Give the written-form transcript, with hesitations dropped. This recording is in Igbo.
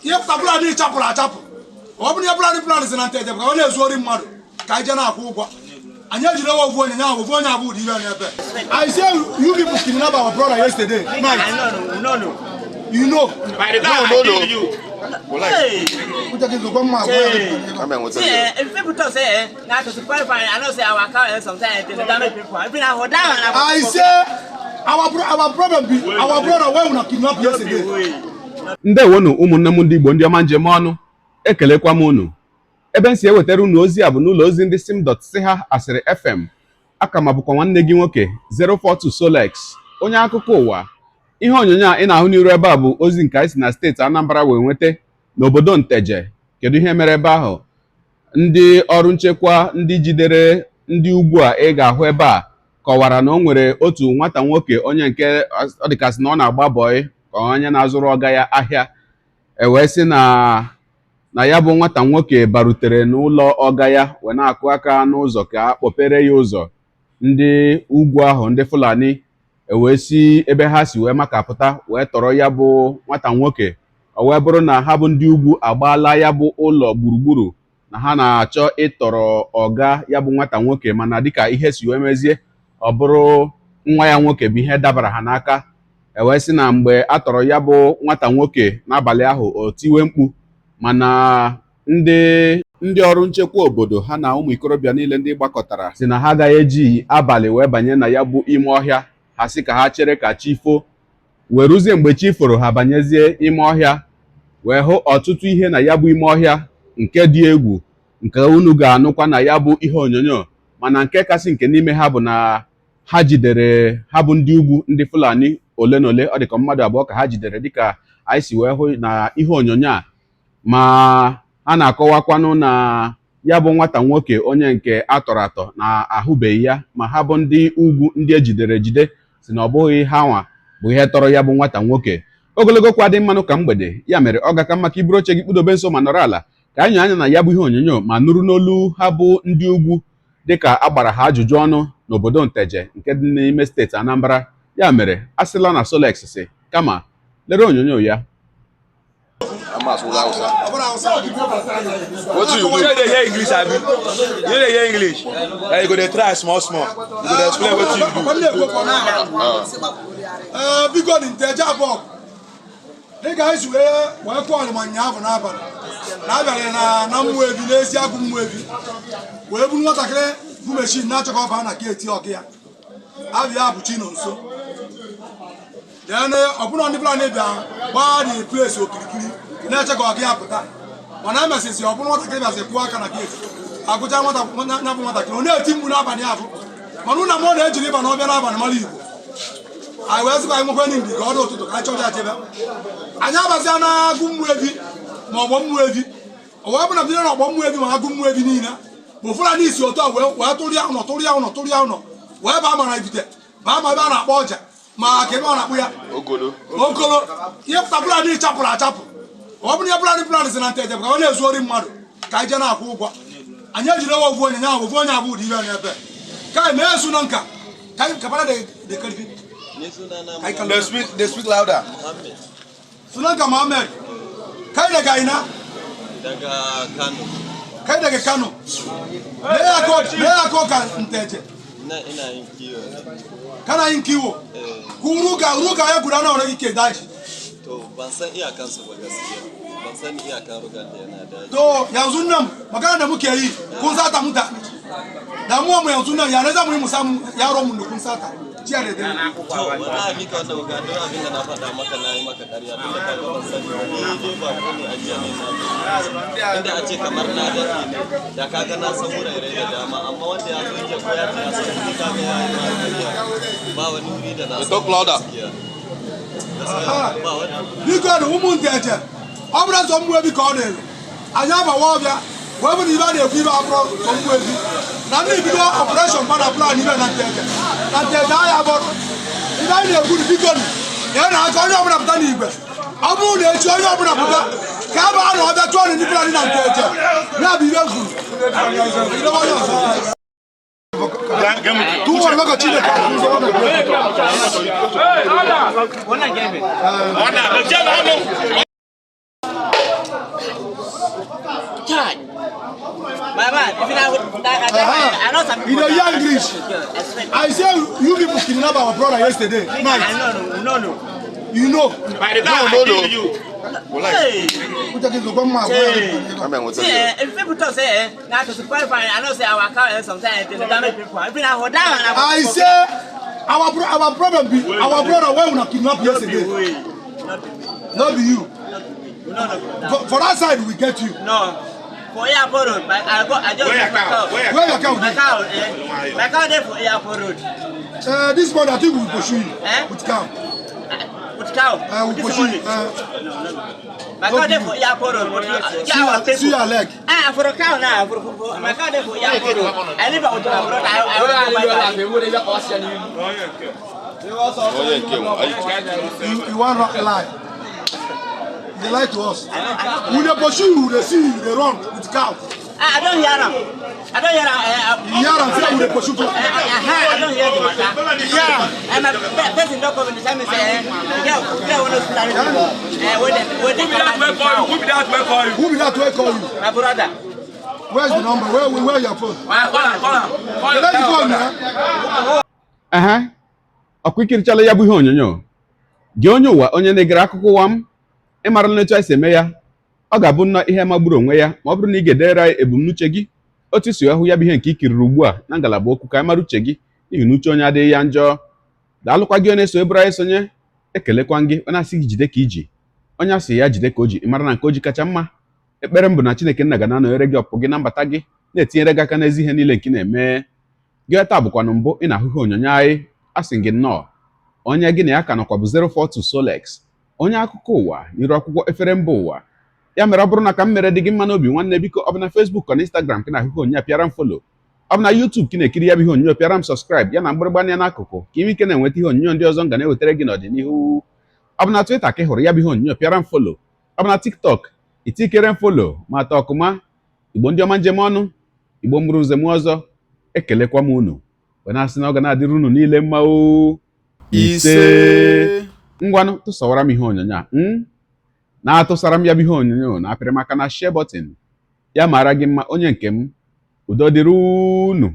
Ihe pụta Fulani chapụrụ achapụ, ọ bụrụ ihe Fulani si na Nteje bụ ka ọ na-ezu ori mmadụ ka anyị jee na-akwụ ụgwọ. Anyị ejidewe ofu onye, nya ofu onye abụ ụdị ibe n'ebe. I say you people kidnap our brother yesterday night. No, no. You know. By the time No, I no, kill no. you. Hey. Uche gị zokwa mma agwa ya. Amen. What's See, if people talk say, na to support fine, I know say our car sometimes they damage people. If na for that one, I say our problem be our brother wey una kidnap yesterday. Ndewonu, ụmụnne m ndị Igbo, ndị ọma njem ọnụ, ekelekwa m unu. Ebe m si ewetara unu ozi a bụ n'ụlọ ozi ndị sim dot si ha asịrị FM. Aka ma bụkwa nwanne gị nwoke 042 Solex, onye akụkọ ụwa. Ihe onyonyo a ị na-ahụ n'iru ebe a bụ ozi nke anyị si na steeti Anambra wee nweta n'obodo Nteje. Kedu ihe mere ebe ahụ? Ndị ọrụ nchekwa ndị jidere ndị ugwu a ị ga-ahụ ebe a kọwara na o nwere otu nwata nwoke onye nke ọ dịkasị na ọ na-agba bọị ka onye na-azụrụ ọga ya ahịa. E wee sị na ya bụ nwata nwoke barutere n'ụlọ ọga ya wee na-akụ aka n'ụzọ ka a kpọpere ya ụzọ. Ndị ugwu ahụ, ndị Fulani, ewee si ebe ha si wee makapụta wee tọrọ ya bụ nwata nwoke. O wee bụrụ na ha bụ ndị ugwu agbaala ya bụ ụlọ gburugburu na ha na-achọ ịtọrọ ọga ya bụ nwata nwoke, mana dịka ihe si wee mezie, ọ bụrụ nwa ya nwoke bụ ihe dabara ha n'aka. E wee sị na mgbe a tọrọ ya bụ nwata nwoke n'abalị ahụ, o tiwe mkpu, mana ndị ọrụ nchekwa obodo ha na ụmụ ikorobịa niile ndị gbakọtara si na ha agaghị eji abalị wee banye na ya bụ ime ọhịa. Ha sị ka ha chere ka chi foo, wee ruzie mgbe chi foro, ha banyezie ime ọhịa wee hụ ọtụtụ ihe na ya bụ ime ọhịa nke dị egwu, nke unu ga-anụkwa na ya bụ ihe onyonyo. Mana nke kasị nke n'ime ha bụ na ha jidere ha bụ ndị ugwu, ndị Fulani ole na ole, ọ dịka mmadụ abụọ ka ha jidere, dịka anyị si wee hụ na ihe onyonyo a. Ma a na-akọwakwanụ na ya bụ nwata nwoke onye nke atọrọ atọ na ahụbeghị ya, ma ha bụ ndị ugwu ndị ejidere ejide si na ọ bụghị ha nwa bụ ihe tọrọ ya bụ nwata nwoke. Ogologo kwa dị mmanụ ka mgbede ya mere ọ ga-aka maka iburu oche gị kpụdobe nso ma nọrọ ala ka anyị anya na ya bụ ihe onyonyo ma nụrụ n'olu ha bụ ndị ugwu dịka a gbara ha ajụjụ ọnụ n'obodo Nteje nke dị n'ime steeti Anambra. Ya mere a sịla na Solex si kama lere onyonyo ya. Amma asụ Hausa. Ọ bụrụ Hausa. What you do? You no dey hear English, abi? You no dey hear English? You go dey try small small. You go dey explain wetin you do. Ọkwa m na-ekwu okwu na ee, biko, dị Nteje abụọ dịka anyị si wee kụọ ọlịma nyaahụ n'abalị na abịara na mmụọ ebi n'ezi agụ mmụọ ebi wee buru nwatakịrị bụ machine na-achọ ka ọ baa na gate ọgụ ya abịa bụ Chinonso. Then ọbụna ndị Fulani bịa gbaa the place okirikiri na-eche ka ọgụ ya pụta, mana emesịsị ọ bụrụ nwatakịrị bịasị kwụọ aka na gate, agụcha nwata ya bụ nwatakịrị, ọ na-eti mkpu n'abalị ahụ. Mana ụlọ mmụọ na-ejiri ịba na ọbịa n'abalị mara Igbo. Anyị wee sịkwa anyị nwekwe ndị ka ọ dị ụtụtụ ka anyị chọrọ ya chebe. Anyị abazia na agụ mmụọ ebi ma ọgbọ mmụọ ebi. O wee bụ na bido na ọgbọ mmụọ ebi ma agụ mmụọ ebi niile bụ Fulani si otu a wee tụrịa ụlọ, tụrịa ụlọ, tụrịa ụlọ, wee baa mara ibite baa ma ebe a na-akpọ ọja ma ka ebe a na-akpụ ya. Ogolo. Okolo. Ihe pụta Fulani chapụrụ achapụ, ọ bụrụ ihe Fulani si na Nteje bụ ka ọ na-ezu ori mmadụ ka anyị jee na-akwụ ụgwọ. Anyị ejidewe ofu onye, nya ofu onye abụ ụdị ibe n'ebe ka anyị mee suna nka ka anyị kapara da karfi. Ni sunana Kai kallo. They speak louder. Muhammad. Sunanka Muhammad. Kai daga ina? Daga Kano. Kai daga Kano. Me ya ko ka Nteje? Na ina yin kiwo ne. Kana yin kiwo? Eh. Ku ruga ya guda nawa ne kike daji? To, ban san iyakansu ba gaskiya. Ban san iyakan rugan da yana daji. To, yanzu nan magana da muke yi, kun sata mutane. Damuwa mu yanzu nan, ya ne za mu yi mu samu yaron mu da kun sata jiya da dare? To, wallahi mika wannan magana, duk abin da na faɗa maka na yi maka ƙarya, tun da kaga ban sani ba. Ni dai ba ko ne, a jiya ne na zo. Inda a ce kamar na daɗe ne da kaga na san wurare da dama, amma wanda ya zo jiya ko ya ce ya san wuri, kaga ya yi ma ƙarya. Ba wani wuri da na They san talk louder. gaskiya. Gaskiya ba wani Biko na ụmụ Nteje, ọ bụrụ sọ mmụọ ebi ka ọ dịrị anyị abawa ọbịa wee bụ na ibe a na-ekwu ibe abụrụ sọ mmụọ ebi na ndị bido operation gbana plan ibe na Nteje, na Nteje ahịa bọrọ ibe anyị na-ekwu. Biko nụ, ya na aka onye ọbụla pụta n'igwe. Ọ bụrụ na echi onye ọbụla pụta ka a baa na ọbịa chụọ ndị Fulani na Nteje, ya bụ ibe m kwuru. Onye ọzọ tun wani lokaci da kafin zama da Wannan gefe. Charge. My man, if you not that, I know some You people. dey hear English? I say you people kidnap our brother yesterday I night. know, no, no, no. You know. By the time No, I no, kill you. Hey. I'm in See, if people talk say, now to support fine, I know say our cow sometimes they damage people. If you not for that one, I say our problem be our brother wey una kidnap yesterday. No be you. No, no, For that side we get you. no. For airport road, but I go, I just Where your my cow? cow. Where your Where your cow My dey? cow, eh? My cow there for airport road. This morning I think we pursue you Eh? with cow. With cow. We This pursue you. morning. My cow there for airport road. But you, See your, see your leg. Ah, for a cow now. For my cow there for airport road. I live out with my brother. I want to buy Onye nke nwe, anyị You wan lie. You dey lie to us. We dey pursue you, we dey see you, you dey run with cow. Ah, I don't hear am. I don't hear am. You hear am say we dey pursue for. I don't hear the matter. You hear am. And my person don't come in the time and say, girl, girl, want to start when they, when they Who be that come wey call you? Who be that wey call you? Who be that wey call you? My brother. Where's the number? Where your phone? Call am, call am. Call your Collect the phone brother. na. Ehe, ọkwa ikirichala ya bụ ihe onyonyo gị onye ụwa onye na-egere akụkọ ụwa m ịmarala etu anyị si eme ya ọ ga-abụ nnọọ ihe magburu onwe ya ma ọ bụrụ na ị ga-edere anyị ebumnuche gị otu i si hụ ya bụ ihe nke i kiriri ugbu a na ngalaba okwu ka anyị mara uche gị n'ihi na uche onye adịghị ya njọ. Daalụkwa gị onye na-eso eburu anyị sonye, ekelekwa gị onye asị gị jide ka iji, onye asị ya jide ka o ji, ị mara na nke o ji kacha mma. Ekpere m bụ na Chineke nna ga na-anọnyere gị ọpụ gị na mbata gị, na-etinyere gị aka n'ezi ihe niile nke ị na-eme. Gị taa bụkwanụ mbụ ị na-ahụ ihe onyonyo anyị, asị gị nnọọ. Onye gị na ya ka nọkwa bụ 042 Solex, onye akụkọ ụwa n'iru akwụkwọ efere mba ụwa. Ya mere ọ bụrụ na ka m mere dị gị mma n'obi nwanne, biko ọ bụ na Facebook ọ na Instagram ka ị na-ahụ ihe onyonyo a, pịara m follow. Ọ bụ na YouTube ka ị na-ekiri ya bụ ihe onyonyo, pịara m subscribe ya na mgbịrịgba anya n'akụkụ ka ime ike na-enweta ihe onyonyo ndị ọzọ m ga na-ewetara gị n'ọdịnihu. Ọ bụ na Twitter ka ị hụrụ ya bụ ihe onyonyo, pịara m follow. Ọ bụ na TikTok, itikere m follow ma atọ ọkụma. Igbo ndị ọma njem ọnụ, Igbo mụrụ nze m ọzọ, ekelekwa m unu wee na-asị na ọ ga na-adịrị unu niile mma o. Ise. Ngwanụ, tụsawara m ihe onyonyo a na-atụsara m ya bụ ihe onyonyo na apịrị maka na share button ya mara gị mma onye nke m. Udo dịrị unu.